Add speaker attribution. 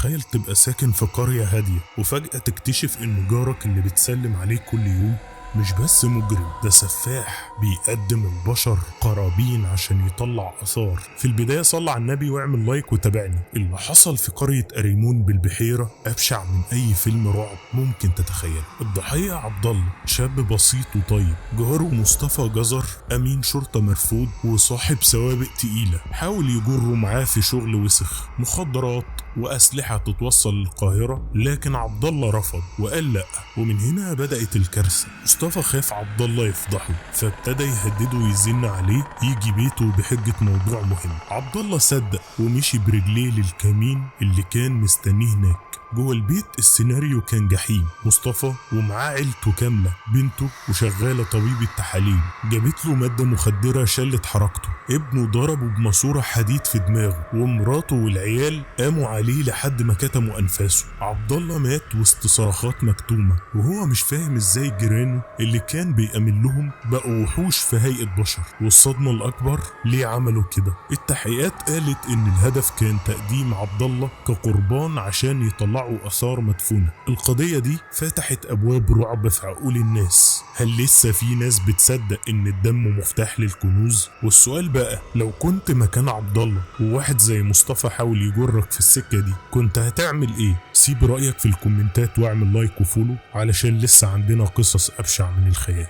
Speaker 1: تخيل تبقى ساكن في قرية هادية وفجأة تكتشف إن جارك اللي بتسلم عليه كل يوم مش بس مجرم، ده سفاح بيقدم البشر قرابين عشان يطلع آثار. في البداية صل على النبي واعمل لايك وتابعني. اللي حصل في قرية أريمون بالبحيرة أبشع من أي فيلم رعب ممكن تتخيله. الضحية عبد الله، شاب بسيط وطيب، جاره مصطفى جزر أمين شرطة مرفوض وصاحب سوابق تقيلة، حاول يجره معاه في شغل وسخ، مخدرات وأسلحة تتوصل للقاهرة، لكن عبد الله رفض وقال لأ، ومن هنا بدأت الكارثة. مصطفى خاف عبد الله يفضحه، فابتدى يهدده ويزن عليه يجي بيته بحجة موضوع مهم. عبد الله صدق ومشي برجليه للكمين اللي كان مستنيه هناك. جوه البيت السيناريو كان جحيم. مصطفى ومعاه عيلته كاملة، بنته وشغالة طبيب التحاليل، جابت له مادة مخدرة شلت حركته، ابنه ضربه بماسورة حديد في دماغه، ومراته والعيال قاموا عليه لحد ما كتموا أنفاسه. عبد الله مات وسط صرخات مكتومة، وهو مش فاهم ازاي جيرانه اللي كان بيأمن لهم بقوا وحوش في هيئة بشر. والصدمة الأكبر، ليه عملوا كده؟ التحقيقات قالت إن الهدف كان تقديم عبد الله كقربان عشان يطلعوا آثار مدفونة. القضية دي فتحت أبواب رعب في عقول الناس. هل لسه في ناس بتصدق إن الدم مفتاح للكنوز؟ والسؤال بقى، لو كنت مكان عبد الله وواحد زي مصطفى حاول يجرك في السكة دي، كنت هتعمل إيه؟ سيب رأيك في الكومنتات واعمل like و follow علشان لسه عندنا قصص أبشع من الخيال.